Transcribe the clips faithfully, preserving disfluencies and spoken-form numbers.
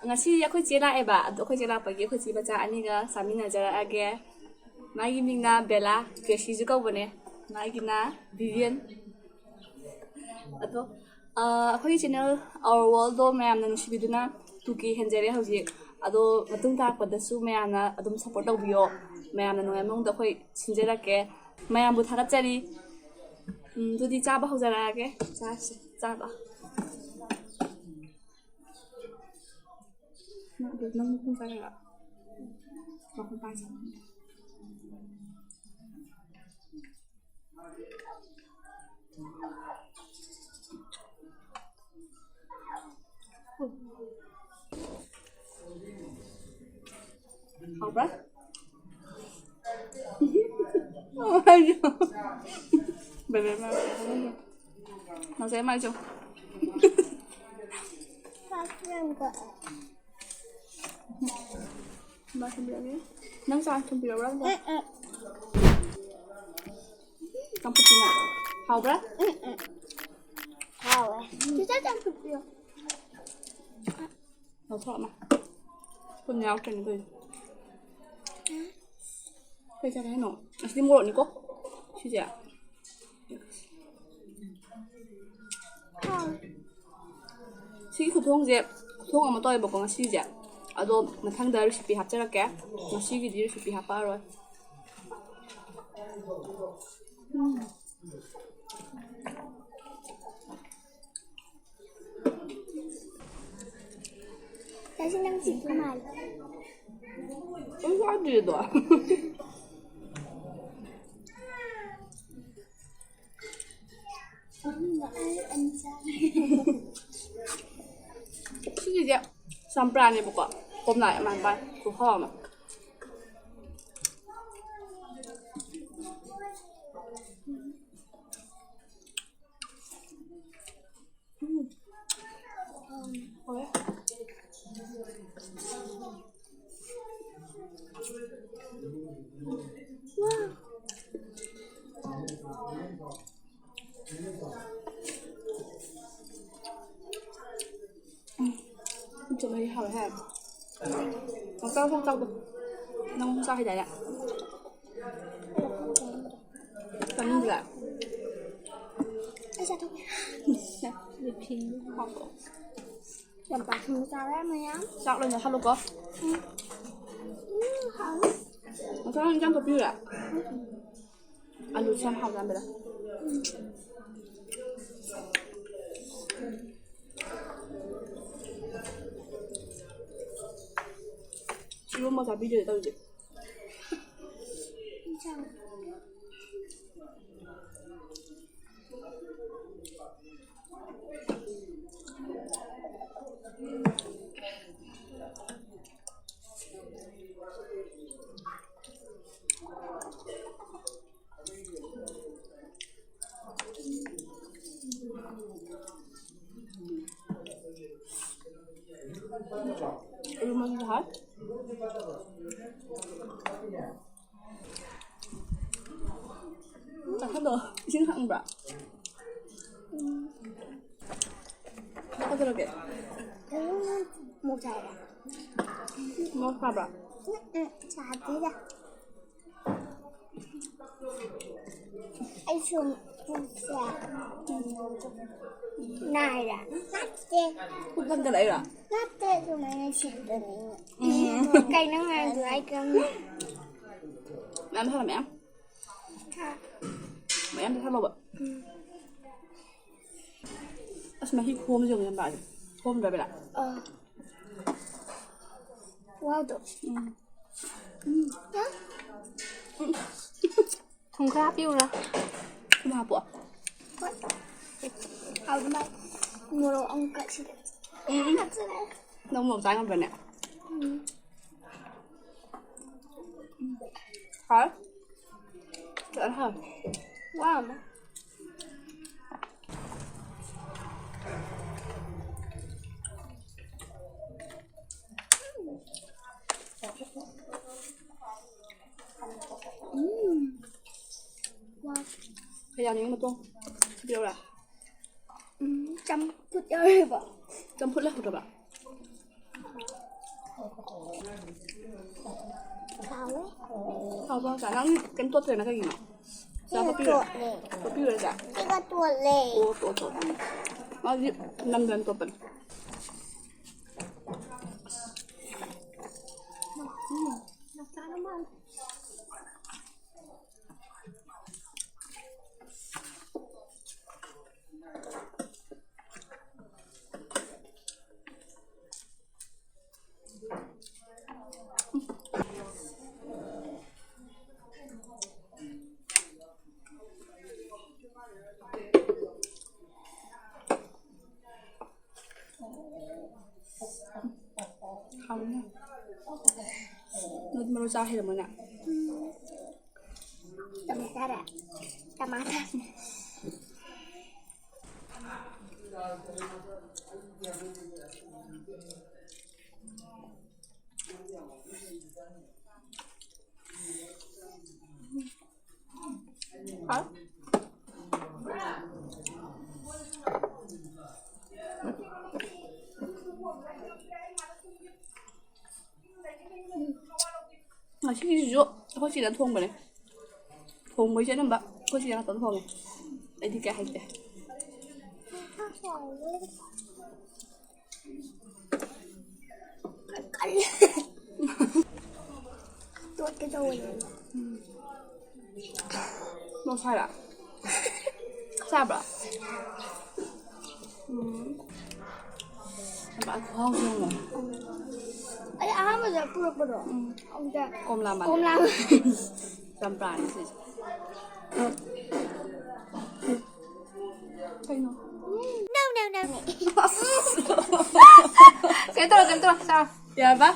ꯉꯁꯤ ꯑꯩꯈꯣꯏ ꯆꯦ ꯂꯥꯛꯑꯦꯕ, ꯑꯗꯣ ꯑꯩꯈꯣꯏ ꯆꯦ ꯂꯥꯛꯄꯒꯤ ꯑꯩꯈꯣꯏ ꯆꯦ ꯃꯆꯥ ꯑꯅꯤꯒ ꯆꯥꯃꯤꯟꯅꯖꯔꯛꯑꯒꯦ꯫ ꯃꯥꯒꯤ ꯃꯤꯡꯅ ꯕꯦꯂꯥ, ꯀꯦꯁꯤꯁꯨ ꯀꯧꯕꯅꯦ꯫ ꯃꯥꯒꯤꯅ ꯚꯤꯚꯤꯌꯟ꯫ ꯑꯗꯣ ꯑ, ꯑꯩꯈꯣꯏꯒꯤ ꯆꯦꯅꯦꯜ Our Worldꯗꯣ ꯃꯌꯥꯝꯅ ꯅꯨꯡꯁꯤꯕꯤꯗꯨꯅ two K ꯍꯦꯟꯖꯔꯦ ꯍꯧꯖꯤꯛ꯫ ꯑꯗꯣ ꯃꯇꯨꯡ ꯇꯥꯔꯛꯄꯗꯁꯨ ꯃꯌꯥꯝꯅ ꯑꯗꯨꯝ ꯁꯞꯄꯣꯔꯠ ꯇꯧꯕꯤꯌꯣ꯫ ꯃꯌꯥꯝꯅ ꯅꯨꯡꯉꯥꯏꯕ ꯃꯑꯣꯡꯗ ꯑꯩꯈꯣꯏ ꯁꯤꯟꯖꯔꯛꯀꯦ꯫ ꯃꯌꯥꯝꯕꯨ ꯊꯥꯒꯠꯆꯔꯤ꯫ ꯎꯝ, ꯑꯗꯨꯗꯤ ꯆꯥꯕ ꯍꯧꯖꯔꯛꯑꯒꯦ꯫ ꯆꯥꯁꯦ, ꯆꯥꯕ꯫ ꯅꯪ, ꯅꯪ ꯃꯈꯣꯡ ꯆꯥꯒꯦꯔꯥ? ꯃꯈꯣꯡ ꯄꯥꯏꯁꯦ꯫ ꯍꯥꯎꯕ꯭ꯔꯥ? ꯕꯦꯕꯦ ꯃꯥ ꯉꯁꯥꯏ ꯃꯥꯏꯁꯨ꯫ ꯃꯥ ꯊꯝꯕꯤꯔꯒꯦ꯫ ꯅꯪ ꯆꯥ ꯊꯝꯕꯤꯔꯕ꯭ꯔꯥ ꯑꯝꯇ? ꯎꯝ, ꯎꯝ꯫ ꯆꯝꯐꯨꯠꯇꯤꯅꯦ꯫ ꯍꯥꯎꯕ꯭ꯔꯥ? ꯎꯝ, ꯎꯝ꯫ ꯍꯥꯎꯋꯦ꯫ ꯆꯤꯆꯦ, ꯆꯝꯐꯨꯠ ꯄꯤꯌꯣ꯫ ꯂꯧꯊꯣꯛꯑꯝꯃꯦ꯫ ꯊꯨꯝ ꯌꯥꯎꯗ꯭ꯔꯦꯅꯦ ꯇꯧꯔꯤꯁꯦ꯫ ꯀꯩ ꯆꯥꯒꯦ ꯍꯥꯏꯅꯣ? ꯑꯁꯤꯗꯤ ꯃꯣꯔꯣꯛꯅꯤꯀꯣ꯫ ꯁꯤꯁꯦ꯫ ꯍꯥꯎꯋꯦ꯫ ꯁꯤꯒꯤ ꯈꯨꯊꯣꯡꯁꯦ ꯈꯨꯊꯣꯡ ꯑꯃ ꯇꯧꯋꯦꯕꯀꯣ ꯉꯁꯤꯁꯦ꯫ ꯑꯗꯣ ꯃꯊꯪꯗ recipe ꯍꯥꯞꯆꯔꯛꯀꯦ꯫ ꯉꯁꯤꯒꯤꯗꯤ recipe ꯍꯥꯞꯄꯛꯑꯔꯣꯏ꯫ ꯎꯝ꯫ ꯆꯥꯁꯤ, ꯅꯪ ꯆꯤꯛꯄ ꯃꯥꯜꯂꯦ꯫ ꯑꯩ ꯆꯥꯗ꯭ꯔꯤꯗꯣ꯫ ꯁꯤꯒꯤꯁꯦ ꯆꯝꯄ꯭ꯔꯥꯅꯦꯕꯀꯣ꯫ ꯀꯣꯝꯂꯥ ꯌꯥꯝ ꯃꯥꯟꯕ ꯈꯨꯍꯥꯎ ꯑꯃ꯫ ꯎꯝ꯫ ꯍꯥꯎꯋꯦ꯫ ꯎꯝ꯫ ꯆꯨꯝꯅ ꯍꯥꯎꯋꯦ ꯍꯦ꯫ ꯆꯥꯎꯗꯣ꯫ ꯅꯪ ꯆꯥ ꯍꯩꯗꯥꯏꯅꯦ? ꯆꯥꯅꯤꯡꯗ꯭ꯔꯥ? ꯑꯩ ꯆꯥꯊꯣꯛꯀꯦ꯫ ꯍꯥꯎꯕ꯭ꯔꯣ? ꯌꯥꯝ ꯄꯥꯝꯅ ꯆꯥꯕ ꯌꯥꯝ ꯃꯌꯥꯝ꯫ ꯆꯥꯛ ꯂꯣꯏꯅ ꯍꯜꯂꯨꯀꯣ꯫ ꯎꯝ꯫ ꯎꯝ, ꯍꯥꯎꯋꯤ꯫ ꯃꯊꯪ ꯏꯟꯖꯥꯡ ꯀꯣꯠꯄꯤꯌꯨꯔꯥ? ꯑꯂꯨꯁꯦ ꯌꯥꯝ ꯍꯥꯎꯖꯥꯠꯅꯤꯗ꯫ ꯏꯔꯣꯝꯕ ꯆꯥꯕꯤꯗꯣꯏꯅꯦ ꯇꯧꯔꯤꯁꯦ꯫ ꯏꯔꯣꯝꯕꯁꯨ ꯍꯥꯎꯋꯦ꯫ ꯆꯥꯁꯜꯂꯣ꯫ ꯏꯁꯤꯡ ꯊꯛꯅꯤꯡꯕ꯭ꯔꯥ? ꯊꯛꯑꯣ, ꯀꯩꯗꯧꯔꯒꯦ? ꯃꯣꯔꯣꯛ ꯁꯥꯕ꯭ꯔꯥ? ꯃꯣꯔꯣꯛ ꯁꯥꯕ꯭ꯔꯥ? ꯎꯝ, ꯎꯝ, ꯁꯥꯗꯦꯗ꯫ ꯑꯩꯁꯨ ꯄꯨꯛꯁꯦ ꯅꯥꯏꯔꯦ꯫ ꯅꯠꯇꯦ꯫ ꯄꯨꯛ ꯊꯟꯒꯠꯂꯛꯏꯔꯣ? ꯅꯠꯇꯦ, ꯁꯨꯃꯥꯏꯅ ꯁꯤꯠꯄꯅꯦ꯫ ꯎꯝ꯫ ꯀꯩꯅꯣ ꯉꯥꯡꯗꯣ ꯑꯩ ꯈꯪꯗꯦ꯫ ꯃꯌꯥꯝ ꯊꯛꯑꯣ, ꯃꯌꯥꯝ꯫ ꯍꯥ? ꯃꯌꯥꯝ ꯊꯛꯑꯣꯕ꯫ ꯎꯝ꯫ ꯑꯁ, ꯃꯍꯤ ꯈꯣꯝꯁꯦ ꯌꯦꯡꯉꯨ, ꯌꯥꯝ ꯂꯥꯛꯑꯦ꯫ ꯈꯣꯝꯗ꯭ꯔꯥ, ꯕꯦꯂꯥ? ꯑꯥ꯫ ꯋꯥꯎꯗꯣ꯫ ꯎꯝ꯫ ꯎꯝ꯫ ꯊꯨꯝ ꯈꯔ ꯍꯥꯞꯄꯤꯎꯔꯥ? ꯊꯨꯝ ꯍꯥꯞꯄꯣ꯫ ꯍꯣꯏ꯫ ꯍꯥꯎꯗꯧ ꯃꯥꯜꯂꯦ꯫ ꯃꯣꯔꯣꯛ ꯑꯃꯨꯛ ꯀꯛꯁꯤꯗ꯫ ꯎꯝ, ꯎꯝ꯫ ꯍꯥꯞꯆꯤꯜꯂꯦ꯫ ꯅꯪ ꯃꯣꯔꯣꯛ ꯆꯥ ꯉꯝꯕ꯭ꯔꯅꯦ? ꯎꯝ꯫ ꯍꯥꯎꯋꯦ꯫ ꯐꯖꯅ ꯍꯥꯎꯋꯦ꯫ ꯋꯥ ꯑꯃ꯫ ꯎꯝ꯫ ꯋꯥ꯫ ꯀꯌꯥꯅꯣ ꯃꯇꯣꯡ? ꯄꯤꯔꯛꯎꯔꯥ? ꯎꯝ, ꯆꯝꯐꯨꯠ ꯌꯥꯎꯔꯤꯕ? ꯆꯝꯐꯨꯠ ꯂꯩꯍꯧꯗ꯭ꯔꯕ? ꯅꯪ ꯀꯩꯝ ꯇꯣꯠꯇ꯭ꯔꯦꯅ ꯀꯩꯒꯤꯅꯣ? ꯆꯥ ꯁꯤꯒ ꯇꯣꯠꯄꯤꯔꯣꯏ? ꯇꯣꯠꯂꯦ꯫ ꯇꯣꯠꯄꯤꯔꯣꯏꯗ? ꯁꯤꯒ ꯇꯣꯠꯂꯦ꯫ ꯑꯣ, ꯇꯣꯠ, ꯇꯣꯠ꯫ ꯃꯥꯗꯤ ꯅꯝꯗꯅ ꯇꯣꯠꯄꯅꯦ꯫ ꯍꯥꯎꯅꯤ꯫ ꯅꯣꯏꯗꯤ ꯃꯔꯣꯏ ꯆꯥ ꯍꯩꯔꯝꯃꯣꯏꯅꯦ꯫ ꯇꯃꯥꯇꯔ꯫ ꯇꯃꯥꯇꯔ꯫ ꯍꯥꯎ꯫ ꯉꯁꯤꯒꯤꯁꯤꯁꯨ ꯑꯩꯈꯣꯏ ꯆꯦꯅ ꯊꯣꯡꯕꯅꯦ꯫ ꯊꯣꯡꯕꯩꯁꯦ ꯑꯅꯝꯕ ꯑꯩꯈꯣꯏ ꯆꯦꯅ ꯉꯥꯛꯇ ꯊꯣꯡꯉꯦ꯫ ꯑꯩꯗꯤ ꯀꯌꯥ ꯍꯩꯇꯦ꯫ ꯀꯜꯂꯦ꯫ ꯇꯣꯠꯀꯦ ꯇꯧꯕꯅꯦ꯫ ꯃꯣꯔꯣꯛ ꯁꯥꯏꯔꯣ? ꯆꯥꯕ꯭ꯔꯣ? ꯎꯝ꯫ ꯈꯨꯍꯥꯎꯁꯦ ꯌꯦꯡꯉꯣ꯫ ꯑꯩ ꯑꯍꯥꯟꯕꯗ ꯄꯨꯔꯛꯄꯗꯣ꯫ ꯎꯝ꯫ ꯑꯗꯨꯗ ꯀꯣꯝꯂꯥ ꯃꯥꯜꯂꯦ꯫ ꯀꯣꯝꯂꯥ꯫ ꯆꯝꯄ꯭ꯔꯥꯅꯤ ꯁꯤꯁꯦ꯫ ꯀꯩꯅꯣ? ꯎꯝ꯫ No, no, no, no꯫ ꯑꯁ꯫ ꯀꯩꯅꯣ ꯇꯧꯔꯣ, ꯀꯩꯅꯣ ꯇꯧꯔꯣ, ꯆꯥꯔꯣ꯫ ꯌꯥꯔꯕ?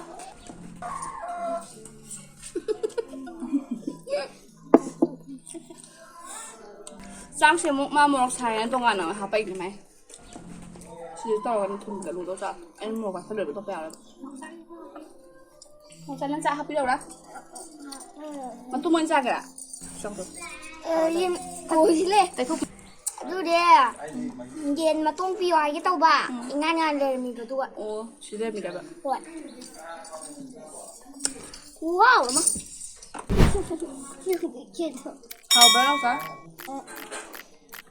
ꯆꯥꯛꯁꯦ ꯑꯃꯨꯛ ꯃꯥ ꯃꯣꯔꯣꯛ ꯁꯥꯏꯅ ꯇꯣꯉꯥꯟꯅ ꯑꯃꯨꯛ ꯍꯥꯞꯄꯛꯏꯅꯦ ꯃꯥꯏ꯫ ꯁꯤꯗ ꯇꯧꯔꯒ ꯊꯨꯝ ꯆꯠꯂꯨꯗꯣ ꯆꯥꯛ꯫ ꯑꯩꯅ ꯃꯣꯔꯣꯛ ꯆꯥꯁꯤꯜꯂꯣꯏꯕ ꯑꯇꯣꯞꯄ ꯌꯥꯔꯣꯏꯕ꯫ ꯃꯣꯔꯣꯛ ꯆꯥꯅ ꯆꯥꯛ ꯍꯥꯞꯄꯤꯔꯧꯔꯥ? ꯃꯇꯨꯝ ꯑꯣꯏꯅ ꯆꯥꯒꯦꯔꯥ? ꯆꯥꯎꯗꯣ꯫ ꯑ, ꯌꯦꯟ ꯀꯣꯏꯁꯤꯜꯂꯦ꯫ ꯇꯩꯊꯣꯛ꯫ ꯑꯗꯨꯗꯤ ꯌꯦꯟ ꯃꯇꯣꯡ ꯄꯤꯌꯣ ꯍꯥꯏꯒꯦ ꯇꯧꯕ꯫ ꯎꯝ꯫ ꯏꯉꯥꯟ ꯉꯥꯟ ꯂꯩꯔꯝꯃꯤꯕ ꯑꯗꯨꯒ꯫ ꯑꯣ, ꯁꯤ ꯂꯩꯔꯝꯃꯤꯔꯕ? ꯍꯣꯏ꯫ ꯈꯨꯍꯥꯎ ꯑꯃ꯫ ꯍꯥꯎꯕ꯭ꯔꯥ, ꯅꯥꯎꯆꯥ?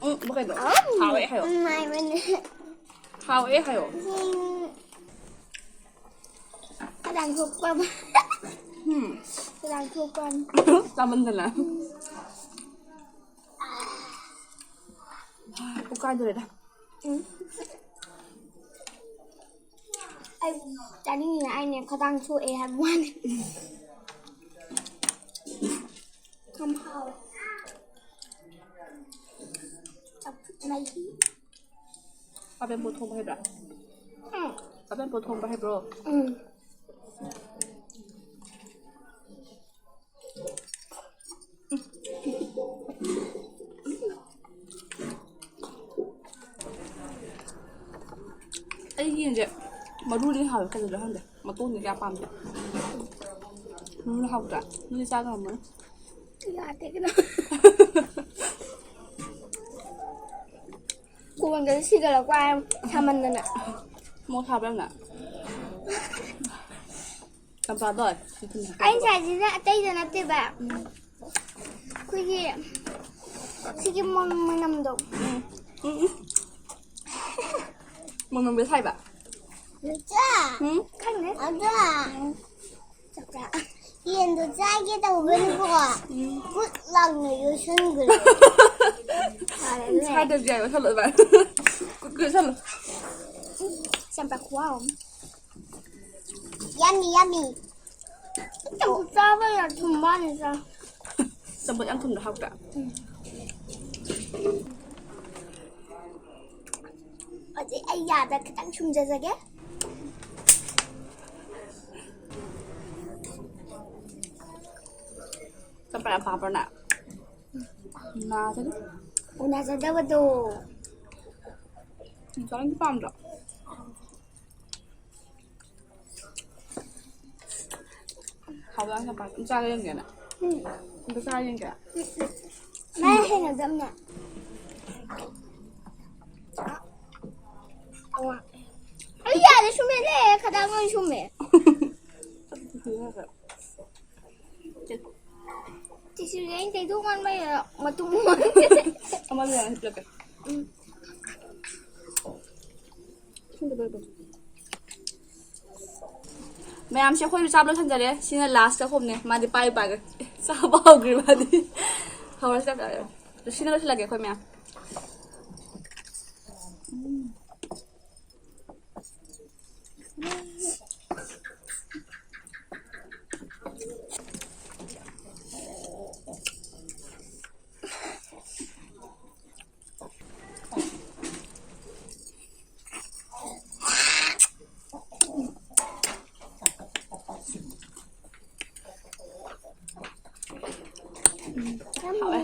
ꯎꯝ, ꯀꯩꯅꯣ? ꯍꯥꯎꯋꯦ ꯍꯥꯏꯌꯣ꯫ ꯅꯨꯡꯉꯥꯏꯕꯅꯦ꯫ ꯍꯥꯎꯋꯦ ꯍꯥꯏꯌꯣ꯫ ꯎꯝ꯫ ꯈꯗꯥꯡ ꯊꯣꯛꯄ ꯑꯃ꯫ ꯎꯝ꯫ ꯈꯗꯥꯡ ꯊꯣꯛꯄ ꯑꯃ꯫ ꯆꯥꯃꯟꯗꯅ꯫ ꯄꯨꯛ ꯀꯥꯏꯗꯣꯔꯦꯗ꯫ ꯎꯝ꯫ ꯑꯩ ꯆꯥꯅꯤꯡꯉꯤꯅ ꯑꯩꯅꯦ ꯈꯗꯥꯡ ꯁꯣꯛꯑꯦ ꯍꯥꯏꯕ ꯋꯥꯅꯤ꯫ ꯌꯥꯝ ꯍꯥꯎꯋꯦ꯫ ꯆꯝꯐꯨꯠ ꯃꯍꯤ꯫ ꯄꯥꯕꯦꯝꯕꯨ ꯊꯣꯡꯕ ꯍꯩꯕ꯭ꯔꯥ? ꯎꯝ꯫ ꯄꯥꯕꯦꯝꯕꯨ ꯊꯣꯡꯕ ꯍꯩꯕ꯭ꯔꯣ? ꯎꯝ꯫ ꯑꯩ ꯌꯦꯟꯁꯦ ꯃꯔꯨꯗꯤ ꯍꯥꯎꯋꯦ, ꯀꯩꯗꯧꯗꯣꯏ ꯈꯪꯗꯦ, ꯃꯇꯣꯡꯗꯤ ꯀꯌꯥ ꯄꯥꯝꯗꯦ꯫ ꯃꯔꯨ ꯍꯥꯎꯇ꯭ꯔꯥ? ꯅꯣꯏ ꯆꯥ ꯉꯝꯃꯣꯏ꯫ ꯌꯥꯗꯦ ꯀꯩꯅꯣ꯫ ꯀꯣꯟꯒꯁꯦ ꯁꯤꯒꯠꯂꯛꯄ ꯍꯥꯏ ꯁꯥꯃꯟꯗꯅ꯫ ꯃꯣꯔꯣꯛ ꯁꯥꯕ꯭ꯔꯥ ꯌꯥꯝꯅ? ꯆꯝꯄ꯭ꯔꯥꯗꯣ ꯁꯤ ꯊꯨꯝ ꯍꯥꯞꯄꯣ꯫ ꯑꯩ ꯉꯁꯥꯏꯁꯤꯅ ꯑꯇꯩꯗ ꯅꯠꯇꯦꯕ꯫ ꯎꯝ꯫ ꯑꯩꯈꯣꯏꯒꯤ ꯁꯤꯒꯤ ꯃ-, ꯃꯅꯝꯗꯣ꯫ ꯎꯝ꯫ ꯎꯝ, ꯎꯝ꯫ ꯃꯅꯝꯗꯣ ꯁꯥꯏꯕ? ꯅꯆꯥ꯫ ꯎꯝ꯫ ꯈꯪꯗꯦ꯫ ꯑꯗꯣ꯫ ꯎꯝ꯫ ꯆꯝꯄ꯭ꯔꯥ꯫ ꯌꯦꯟꯗꯣ ꯆꯥꯒꯦ ꯇꯧꯕꯅꯤꯀꯣ꯫ ꯎꯝ꯫ ꯀꯨꯠ ꯂꯥꯎꯅ ꯌꯣꯠꯁꯟꯈ꯭ꯔꯦ꯫ ꯐꯔꯦ, ꯑꯗꯨꯅꯦ꯫ ꯁꯥꯏꯗꯕꯁꯨ ꯌꯥꯏ, ꯌꯣꯠꯁꯜꯂꯣ ꯑꯗꯨꯃꯥꯏꯅ꯫ ꯀꯨꯠ ꯌꯣꯠꯁꯜꯂꯣ꯫ ꯆꯝꯄ꯭ꯔꯥ ꯈꯨꯍꯥꯎ ꯑꯃ꯫ Yummy, yummy. ꯆꯝꯐꯨꯠ ꯆꯥꯕ ꯌꯥꯝ ꯊꯨꯝꯕ ꯋꯥꯅꯤꯗ꯫ ꯆꯝꯐꯨꯠ ꯌꯥꯝ ꯊꯨꯝꯗ꯭ꯔꯥ, ꯍꯥꯎꯇ꯭ꯔꯥ? ꯎꯝ꯫ ꯍꯧꯖꯤꯛ ꯑꯩ ꯌꯥꯗ ꯈꯤꯇꯪ ꯁꯨꯝꯖꯖꯒꯦ꯫ ꯆꯝꯄ꯭ꯔꯥ ꯌꯥꯝ ꯄꯥꯝꯕ꯭ꯔꯣ ꯅꯪ? ꯅꯥꯖꯅꯤ꯫ ꯎꯅꯖꯗꯕꯗꯣ꯫ ꯆꯥꯅꯤꯡ ꯄꯥꯝꯗ꯭ꯔꯣ? ꯍꯥꯎꯕ ꯌꯥꯝ ꯆꯝꯄ꯭ꯔꯥ ꯑꯗꯨꯝ ꯆꯥꯔ ꯌꯦꯡꯒꯦꯅ꯫ ꯎꯝ꯫ ꯑꯝꯇ ꯆꯥꯔ ꯌꯦꯡꯒꯦ꯫ ꯃꯥ ꯍꯩꯅꯗꯕꯅꯦ꯫ ꯑꯩ ꯌꯥꯔꯦ, ꯁꯨꯝꯃꯦ ꯂꯩꯔꯦ, ꯈꯗꯥꯡ ꯂꯣꯏ ꯁꯨꯝꯃꯦ꯫ ꯆꯦ-, ꯇꯤꯁꯨꯁꯦ ꯑꯩꯅ ꯇꯩꯊꯣꯛ ꯃꯟꯕꯩꯔ ꯃꯇꯨꯝ ꯑꯃ ꯂꯩꯔꯒ ꯍꯤꯞꯂꯛꯀꯦ꯫ ꯎꯝ꯫ ꯃꯌꯥꯝꯁꯦ ꯑꯩꯈꯣꯏꯁꯨ ꯆꯥꯕ ꯂꯣꯏꯁꯟꯖꯔꯦ꯫ ꯁꯤꯅ ꯂꯥꯁꯇ ꯈꯣꯝꯅꯦ꯫ ꯃꯥꯗꯤ ꯄꯥꯏ ꯄꯥꯏꯒ ꯆꯥꯕ ꯍꯧꯈ꯭ꯔꯦ ꯃꯥꯗꯤ꯫ ꯍꯧꯔꯁꯤ ꯆꯥꯛ ꯆꯥꯔꯦ꯫ ꯁꯤꯅ ꯂꯣꯏꯁꯤꯜꯂꯒꯦ ꯑꯩꯈꯣꯏ ꯃꯌꯥꯝ꯫ ꯍꯥꯎꯋꯦ꯫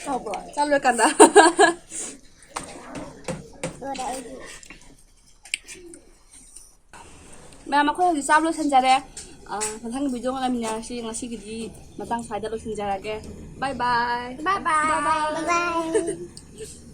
ꯍꯥꯎꯕ꯭ꯔꯣ? ꯆꯥ ꯂꯣꯏꯔꯀꯥꯟꯗ꯫ ꯃꯌꯥꯝ, ꯑꯩꯈꯣꯏ ꯍꯧꯖꯤꯛ ꯆꯥꯕ ꯂꯣꯏꯁꯤꯟꯖꯔꯦ꯫ ꯑ, ꯃꯊꯪꯒꯤ video ꯉꯥꯏꯃꯤꯟꯅꯔꯁꯤ꯫ ꯉꯁꯤꯒꯤꯗꯤ ꯃꯇꯥꯡ ꯁ꯭ꯋꯥꯏꯗ ꯂꯣꯏꯁꯤꯟꯖꯔꯒꯦ꯫ Bye bye꯫ Bye bye꯫ Bye bye꯫